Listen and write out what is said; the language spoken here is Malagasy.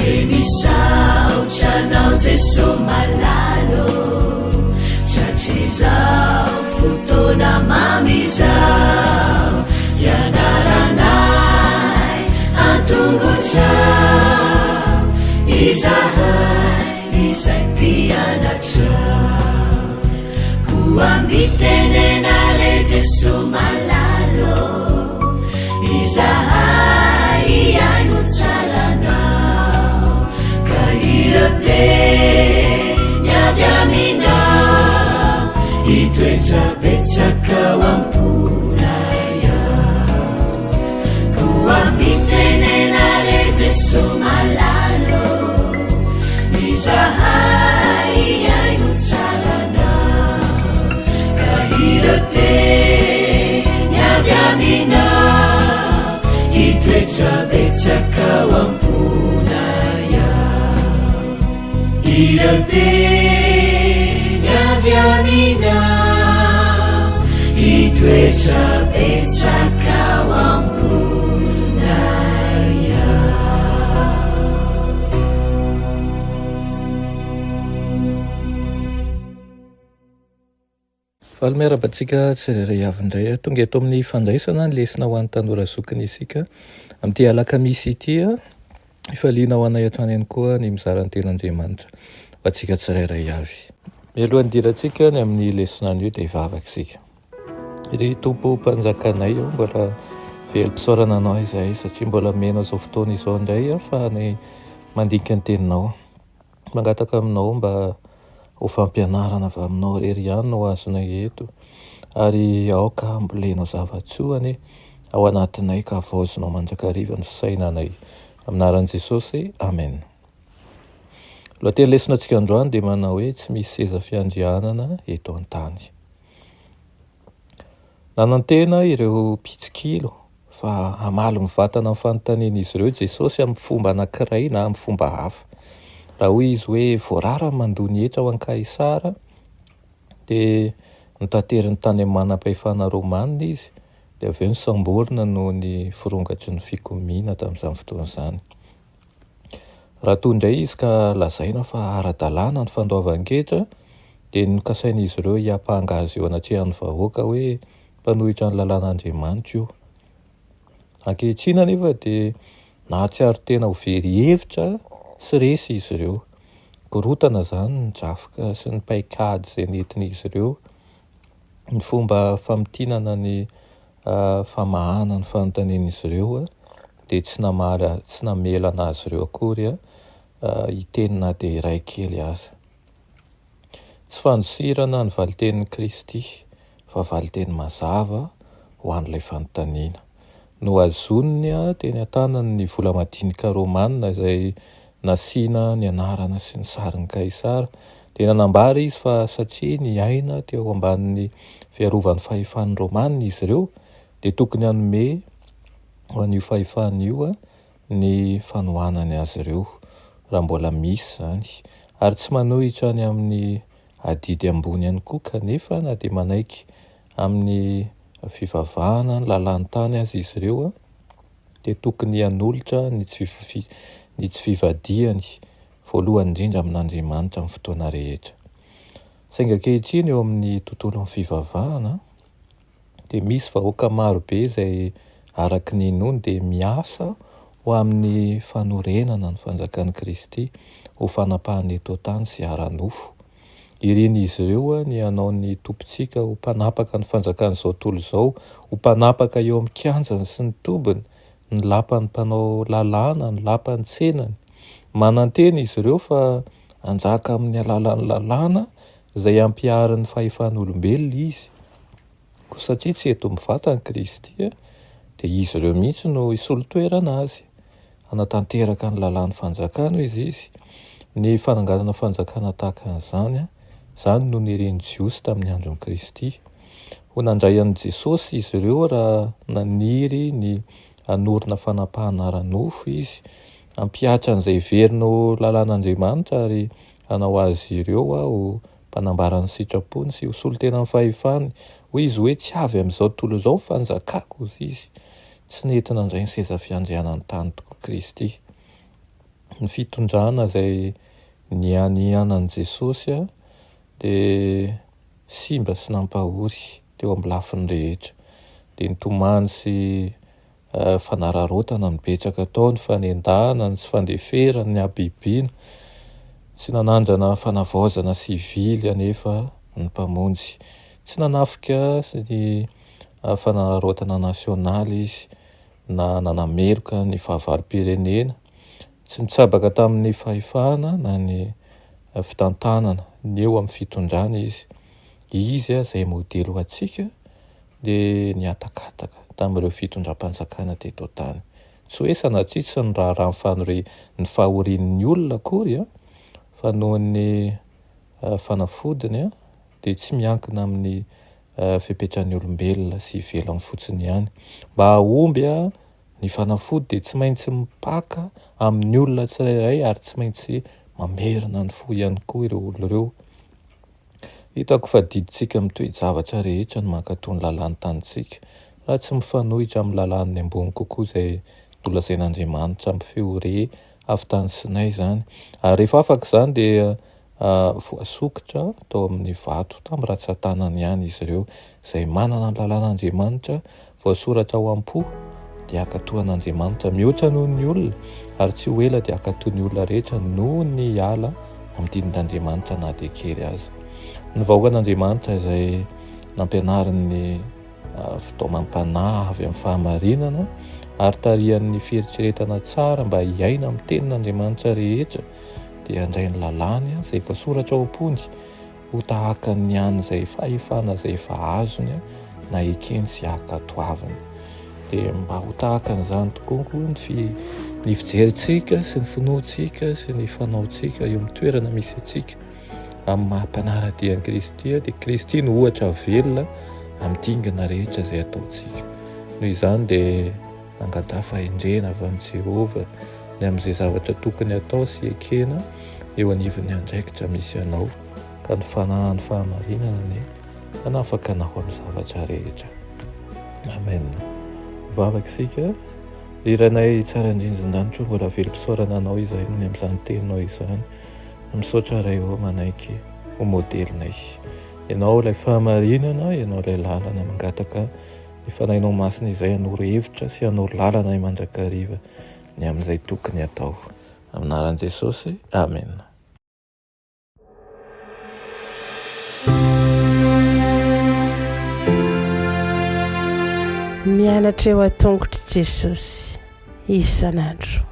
Dia misaotra anao Jeso malala ô, Tratrizao fotoana mamy izao, Hianaranay an-tongotrao, Izahay izay mpianatrao. Koa mitenena re Jeso malala ô, Izahay hihaino tsara anao, Ka ireo teny avy aminao, Hitoetra betsaka ao am-ponay ao. Koa mitenena re Jeso malala ô, Izahay hihaino tsara anao, Ka ireo teny avy aminao, Hitoetra betsaka ao am-ponay ao. Ireo teny avy aminao, Hitoetra betsaka ao am-ponay ao. Faly miarahaba antsika tsirairay avy indray. Tonga eto amin'ny fandraisana ny lesona ho an'ny tanora zokiny isika amin'ity alakamisy ity. Ifaliana ho anay hatrany ihany koa ny mizara ny tenin'Andriamanitra ho antsika tsirairay avy. Mialohan'ny hidirantsika ny amin'ny lesona anio dia hivavaka isika. Ry Tompo Mpanjakanay ô, mbola velom-pisaorana Anao izahay satria mbola omenao izao fotoana izao indray ahafahanay mandinika ny teninao. Mangataka aminao mba ho fampianarana avy aminao irery ihany no azonay eto ary aoka hambolena zava-tsoa anie ao anatinay ka havaozinao mandrakariva ny fisainanay. Amin'ny anaran'i Jesosy, Amen. Lohateny lesona antsika androany dia manao hoe tsy misy seza fiandrianana eto an-tany. Nanantena ireo mpitsikilo fa hamaly mivantana ny fanontanian'izy ireo Jesosy amin'ny fomba anankiray na amin'ny fomba hafa. Raha hoy izy hoe voarara ny mandoa ny hetra ho an'i Kaisara, dia notateriny tany amin'ny manam-pahefana romanina izy, dia avy eo nosamborina noho ny firongatry ny fikomiana tamin'izany fotoana izany. Raha toa indray izy ka lazaina fa ara-dalàna ny fandoavan-ketra dia nokasain'izy ireo hiampanga azy eo anatrehan'ny vahoaka hoe mpanohitra ny lalàn'Andriamanitra io. Ankehitriny anefa dia nahatsiaro tena ho very hevitra sy resy izy ireo. Korontana izany ny drafitra sy ny paikady izay nentin'izy ireo. Ny fomba famintinana ny famahana ny fanontanian'izy ireo dia tsy namaly, tsy namelana azy ireo akory hiteny na dia iray kely aza. Tsy fandosirana ny valin-tenin'i Kristy fa valin-teny mazava ho an'ilay fanontaniana. Nohazoniny teny an-tanany ny vola madinika romana izay nasiana ny anarana sy ny sarin'i Kaisara, dia nanambara izy fa satria niaina teo ambanin'ny fiarovan'ny fahefan'ny Romana izy ireo, dia tokony hanome ho an'io fahefana io ny fanohanany azy ireo, raha mbola misy izany. Ary tsy manohitra ny amin'ny adidy ambony ihany koa, kanefa na dia manaiky amin'ny fivavahana ny lalàn'ny tany aza izy ireo dia tokony hanolotra ny tsy ny tsy fivadihany voalohany indrindra amin'Andriamanitra amin'ny fotoana rehetra. Saingy ankehitriny eo amin'ny tontolon'ny fivavahana dia misy vahoaka maro be izay araka ny inoany dia miasa ho amin'ny fanorenana ny fanjakan'i Kristy ho fanapahana eto an-tany sy ara-nofo. Irin'izy ireo ny hanao ny Tompontsika ho mpanapaka ny fanjakan'izao tontolo izao, ho mpanapaka eo amin'ny kianjany sy ny tobiny, ny lapan'ny mpanao lalàna, ny lapan'ny tsenany. Manantena izy ireo fa hanjaka amin'ny alalan'ny lalàna izay ampiharin'ny fahefan'olombelona izy. Koa satria tsy eto mivantana Kristy, dia izy ireo mihitsy no hisolo toerana azy. Hanatanteraka ny lalàn'ny fanjakana hoy izy. Ny fananganana fanjakana tahaka an'izany, izany no nirin'ny Jiosy tamin'ny andron'i Kristy. Ho nandray an'i Jesosy izy ireo raha naniry ny hanorina fanapahana ara-nofo izy, hampihatra an'izay heveriny ho lalàn'Andriamanitra ary hanao azy ireo ho mpanambara ny sitrapony sy ho solontenan'ny fahefany. Hoy izy hoe, Tsy avy amin'izao tontolo izao ny fanjakako, hoy izy. Tsy nety nandray ny seza fiandrianan'ny tany tokoa Kristy. Ny fitondrana izay nianianan'i Jesosy dia simba sy nampahory teo amin'ny lafiny rehetra. Dia nitomany sy fanararaotana no betsaka tao, ny fanendahana, ny tsy fandeferana, ny habibiana. Tsy nanandrana fanavaozana sivily anefa ny Mpamonjy. Tsy nanafika sy ny fanararaotana nasionaly izy na nanameloka ny fahavalom-pirenena. Tsy nitsabaka tamin'ny fahefana na ny fitantanana ny eo amin'ny fitondrana izy. Izy izay modely ho antsika dia nihatakataka tamin'ireo fitondram-panjakana teto an-tany. Tsy hoe sanatria tsy niraharaha ny fanore ny fahorian'ny olona akory fa noho ny fanafodiny dia tsy miankina amin'ny fepetran'ny olombelona sy ivelany fotsiny ihany. Mba hahomby ny fanafody dia tsy maintsy mipaka amin'ny olona tsirairay ary tsy maintsy mamerina ny fo ihany koa ireo olona ireo. Hitako fa adidintsika amin'ny toe-javatra rehetra ny mankatò ny lalàn'ny tanintsika, raha tsy mifanohitra amin'ny lalàn'ny ambony kokoa izay nolazain'Andriamanitra amin'ny feo re avy tany Sinay izany. Ary rehefa afaka izany dia voasokitra tao amin'ny vato tamin'ny ratsan-tanany ihany izy ireo. Izay manana ny lalàn'Andriamanitra voasoratra ao am-po dia hankatò an'Andriamanitra mihoatra noho ny olona, ary tsy ho ela dia hankatò ny olona rehetra noho ny hiala amin'ny didin'Andriamanitra na dia kely aza. Ny vahoakan'Andriamanitra izay nampianarin'ny fitaomam-panahy avy amin'ny fahamarinana ary tarihan'ny fieritreretana tsara mba hiaina amin'ny tenin'Andriamanitra rehetra dia handray ny lalàny izay voasoratra ao am-pony ho tahaka ny an'izay fahefana izay efa azony na ekeny sy ankatoaviny. Dia mba ho tahaka an'izany tokoa koa ny fi, ny fijerintsika sy ny finoantsika sy ny fanaontsika eo amin'ny toerana misy antsika amin'ny maha mpanara-dia an'i Kristy dia Kristy no ohatra velona amin'ny dingana rehetra izay ataontsika. Noho izany dia Mangataha fahendrena avy amin'i Jehovah ny amin'izay zavatra tokony hatao sy ekena eo anivon'ny andraikitra misy anao, ka ny fanahin'ny fahamarinana anie hanafaka anao amin'ny zavatra rehetra. Amen. Hivavaka isika. Ry Rainay tsara indrindra an-danitra, mbola velom-pisaorana Anao izahay noho ny amin'izany teninao izany. Misaotra Ray ô manaiky ho modelinay. Ianao ilay fahamarinana, Ianao ilay lalana mangataka Ny Fanahinao Masina izay hanoro hevitra sy hanoro lalana ahy mandrakariva ny amin'izay tokony hatao. Amin'ny anaran'i Jesosy, Amena. Mianatra eo an-tongotr'i Jesosy isan'andro.